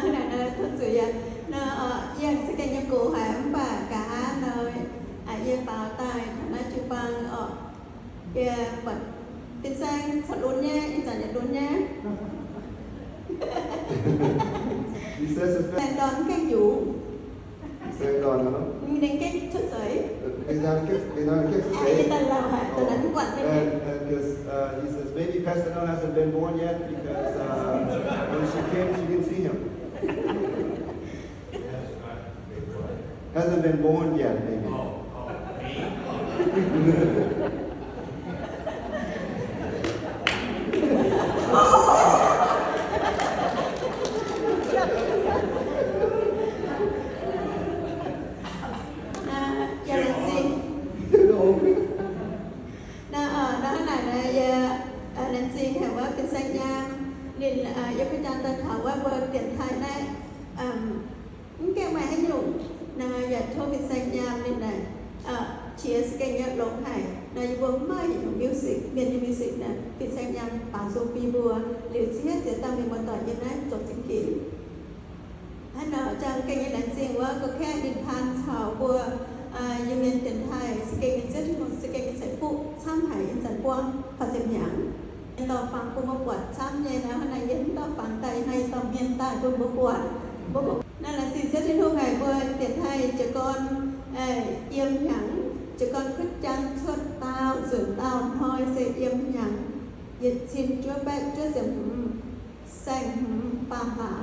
Naaiv, naaiv, tov zuqc yaac nor, yie aengx za'gengh nyei gox haic mv baac nqa'haav nor, yie faaux daaih taux naaiv jiu-baang orqc, yie buatc fin-saeng cuotv lunx nyei, ih zanc yaac lunx nyei. Saeng-dorn mv gaengh yungz. Ninh gaengh cuotv seix. Yie daaih lauh haic, daaih mv buatc ninh. He says, maybe Pastor Don hasn't been born yet because, uh, when she came, she didn't see him. Hasn't been born yet, maybe. Yie laengz zingh. Nor, nor hnangv naaic nor, yie laengz zingh haic wuov fin-saeng nyaam. Ninh yiem ga'jang daaih taux wuov mbuo dienx taaih naaiv, mv gaengh maaih haaix nyungc. Nor yaac tov fin-saeng nyaam ninh naaic qiex za'gengh nyei longx haic. Nor yie mbuo mv maaih haaix nyungc music, mienh nyei music naaic, fin-saeng nyaam baaux nzung bun yie mbuo. Liuz ziex ziex dauh mienh muoz-doic yiem naaiv zoux zingh ginx. Hnangv nor jangx gengh nyei laengz zingh wuov go kaeqv ninh taan caux mbuo Iu-Mienh dienx taaih za'gengh nyei Ziouv Tin-Hungh za'gengh nyei ceix fuqv camv haic, ih zanc buangv faah ziepc hnyangx. Yie dorh fangx bun mbuo buatc camv nyei nor, hnangv naaic yie mv dorh fangx daaih, yie dorh mienh daaih bun mbuo buatc. Mbuo naaiv laengz zingh Ziouv Tin-Hungh haic, mbuo dienx taaih jiez gorn yiem hnyangx, jiez gorn kuotv jangx cuotv daauh nzunc daauh hnoi se yiem hnyangx, yietc cin juov baeqv juov ziepc hmz, saeng-hmz faam hlaax.